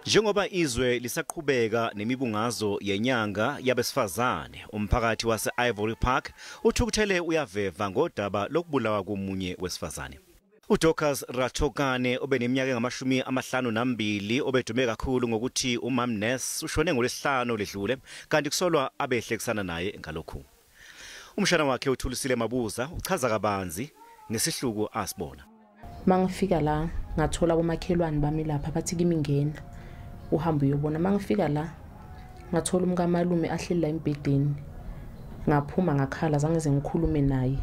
Njengoba izwe lisaqhubeka nemibungazo yenyanga yabesifazane, umphakathi wase-Ivory Park uthukuthele uyaveva ngodaba lokubulawa komunye wesifazane. UDorcas Rathokane obeneminyaka engama-52 obedume kakhulu ngokuthi uMam Ness ushone ngoLwesihlanu ledlule, kanti kusolwa abehlekisana naye ngalokhu. Umshana wakhe uThulisile Mabuza uchaza kabanzi ngesihluku asibona. Mangifika la ngathola abomakhelwane bami lapha bathi kimi ngena uhambe uyobona. Mangifika la ngathola umkamalume ahleli la embhedeni, ngaphuma ngakhala, zange ngize ngikhulume naye.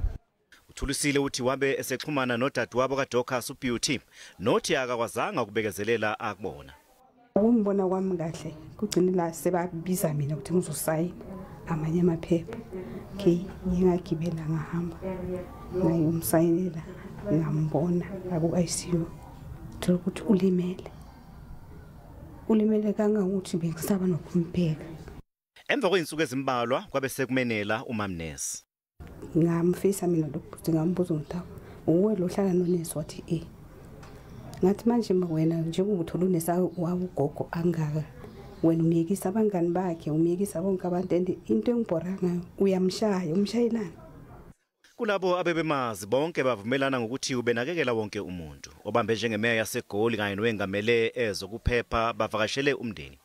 UThulisile uthi wabe esexhumana nodadewabo kaDorcas uBeauty, nothi akakwazanga ukubekezelela akubona. Ukumbona kwami kahle kugcine la sebabiza mina ukuthi ngizosayina amanye amaphepha. Okay, ngingagibela ngahamba ngayomsayinela, ngambona aku-ICU, thola ukuthi ulimele. Ulimele kangangokuthi bengisaba nokumbheka. Emva kwey'nsuku ezimbalwa kwabe sekumenela uMam Ness. Ngamfisa mina lokhu, ngambuza ukuthi uwe lo hlala nonesi, wathi eh. Ngathi manje wena njengoba uthola unesi wawugogo angaka, wena umyekisa abangani bakhe, umyekisa bonke abantu, and into engibhora ngayo uyamshaya, umshayelani. Kulabo abebemazi bonke bavumelana ngokuthi ubenakekela wonke umuntu. Obambe njengemeya yaseGoli kanye nowengamele ezokuphepha bavakashele umndeni.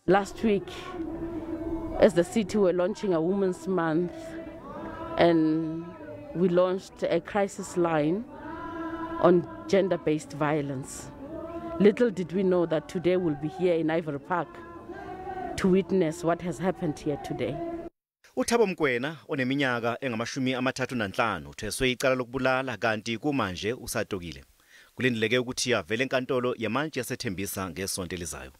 Last week, as the city were launching a Women's Month, and we launched a crisis line on gender-based violence. Little did we know that today we'll be here in Ivory Park to witness what has happened here today. uThabo Mkwena oneminyaka engama-35 utheswe icala lokubulala, kanti kumanje usatokile. Kulindeleke ukuthi avele enkantolo yemantshi yaseThembisa ngesonto elizayo.